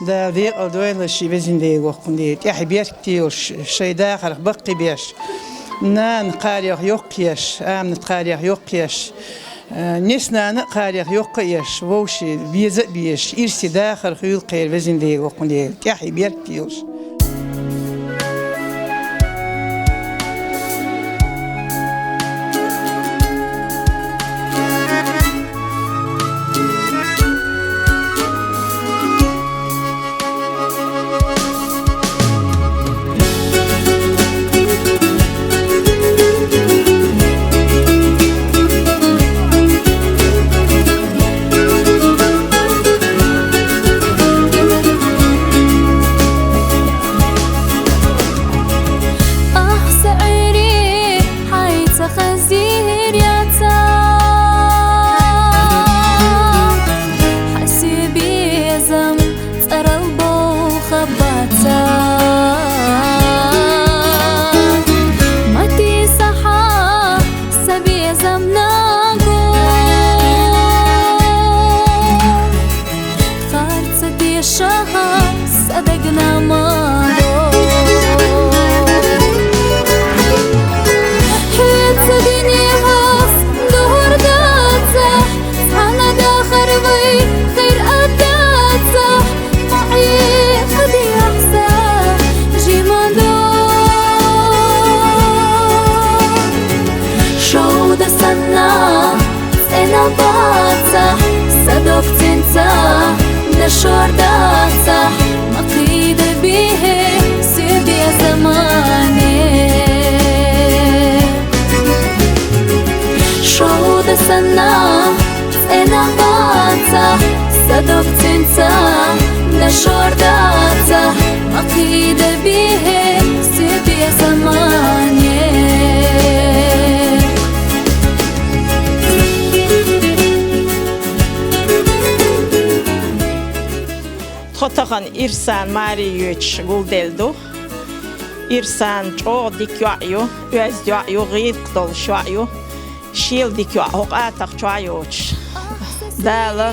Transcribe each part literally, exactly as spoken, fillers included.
Дала декъала дойла шо, везан Дела, воккхун Дела, тӀехьа беркате йолуш, шайн дахарх баккхийбеш, нана кхарех йоккхаеш, аманат кхарех йоккхаеш, э, нес-нана а кхарех йоккха а еш, вовшийн беза а безаш, ирсе дахар хуьлда кхеран, везан Дела, воккхун Дела, тӀехьа беркате йолуш. Ахь сан Ӏуьйре, хьайца хазийр яц, хьан соь безам цӀарал бовха бац. Ма тийса хьан сан безам наго, харц дешахь сан дагна ма до. Хьоьца дуьненахь дуьхьал дацахь, цхьана дахар вай хир а дацахь, ма Ӏехадехьа сан жима дог. Шовда санна цӀена бацахь, сан дог цуьнца дашор дацахь, ма кхийда бихье соь безамане. Шовда санна цӀена бацахь, сан дог цуьнца дашор дацахь, ма кхийда бихье соь безамане. Тхо тахана Ирсан маре йоьдуш гулделла ду. Ирсан чӀогӀа дика йоӀ ю, оьзда йоӀ ю, гӀиллакх долуш йоӀ ю. Шел дика йоӀ хӀокху атагӀа чохь йоцуш. Дала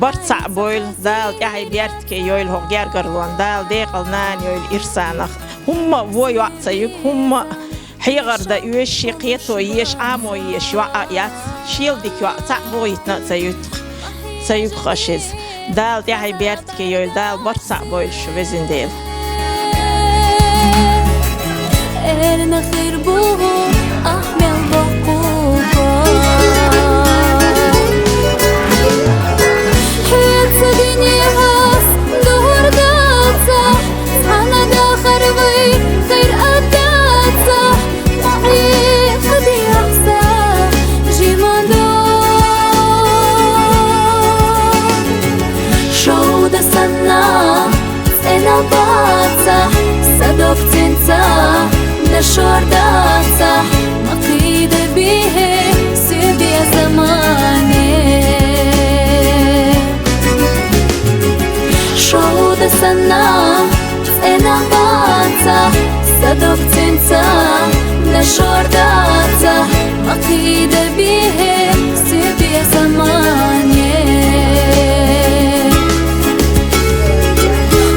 барт цхьаъ бойла, Дала тӀаьхье беркате йойла хӀокху гергарлонна, Дала декъала нана йойла Ирсанах. ХӀумма а вон йоӀ ца юьгу, хӀумма а хьехар дан оьшу, шен кхето езаш, Ӏамо езаш йоӀ а яц. Шел дика йоӀ цхьаъ бохуьйтуш а ца юьту-кх, ца юьгу-кх аша иза. Дала тӀаьхье беркате йойла, Дала барт цхьаъ бойла шу, везан Дела. Эрна хир бу ахь мел боккхуха. Хьоьца дуьненахь дуьхьал дацахь, цхьана дахар вай хир а дацахь, ма Ӏехадехьа сан жима дог. Шовда санна цӀена бацахь, сан дог цуьнца дашор дацахь, ма кхийда бихье соь безамане. Шовда санна цӀена бацахь, сан дог цуьнца дашор дацахь, ма кхийда бихье соь безамане.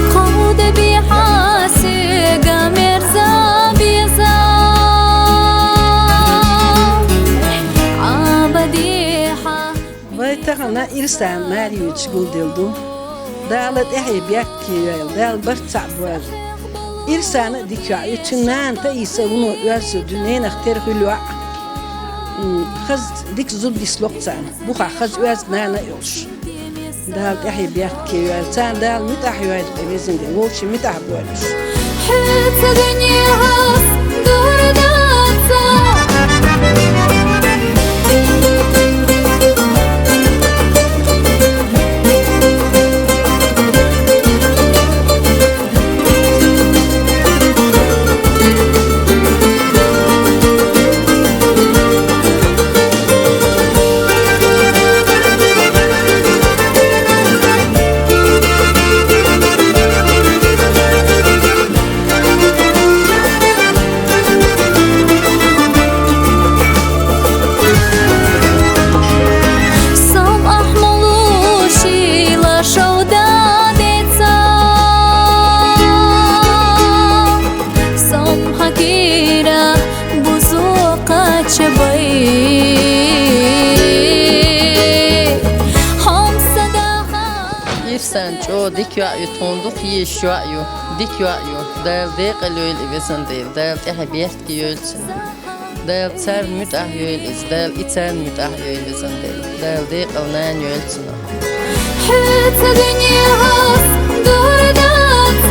Кховда бихьа соьга мерза безам, Ӏабадехьа. Вай тахана Ирсан маре йоьдуш гулделла ду. Дала тӀаьхье беркате йойла, Дала барт цхьаъ бойла. Ирсан а дика йоӀ ю, цуьнан нана Таиса вуно оьзда ю, дуьненах тера хуьлу йоӀ. М, хаза дика зуда нисло-кх царна, бухахь хаза оьзда нана а йолуш. Дала тӀаьхье беркате йойла, царна Дала муьтӀахь йойла, везан Дела, вовшийн муьтӀахь бойла уьш. Хьоьца дуьненахь дуьхьал дацахь. Сан чӀогӀа дика йоӀ ю, тхуна дукха езаш йоӀ ю, дика йоӀ ю. Дала декъала йойла и, везан Дела, Дала тӀехьа беркате йойла цунна. Дала царна муьтӀахь йойла иза, Дала и царна муьтӀахь йойла, везан Дела. Дала декъала нана йойла цунах. Хьоьца дуьненас дур дац,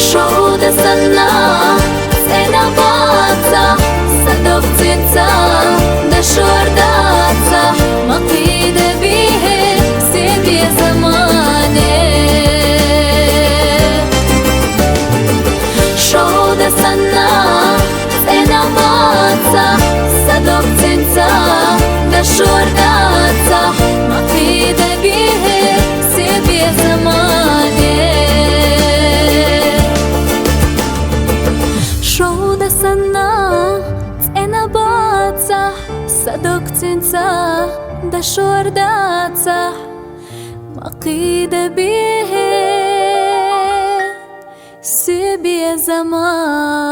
шовда санна цӀена бац, садоӀ цӀенца дашор дац, ма кхийда бихье се беза мане. Шовда санна цӀена бац, садоӀ цӀенца дашор дац, ма кхийда бихье се беза мане. Шовда санна цӀена бац, садоӀ цӀенца дашор дац, ма кхийда бихье се беза мане.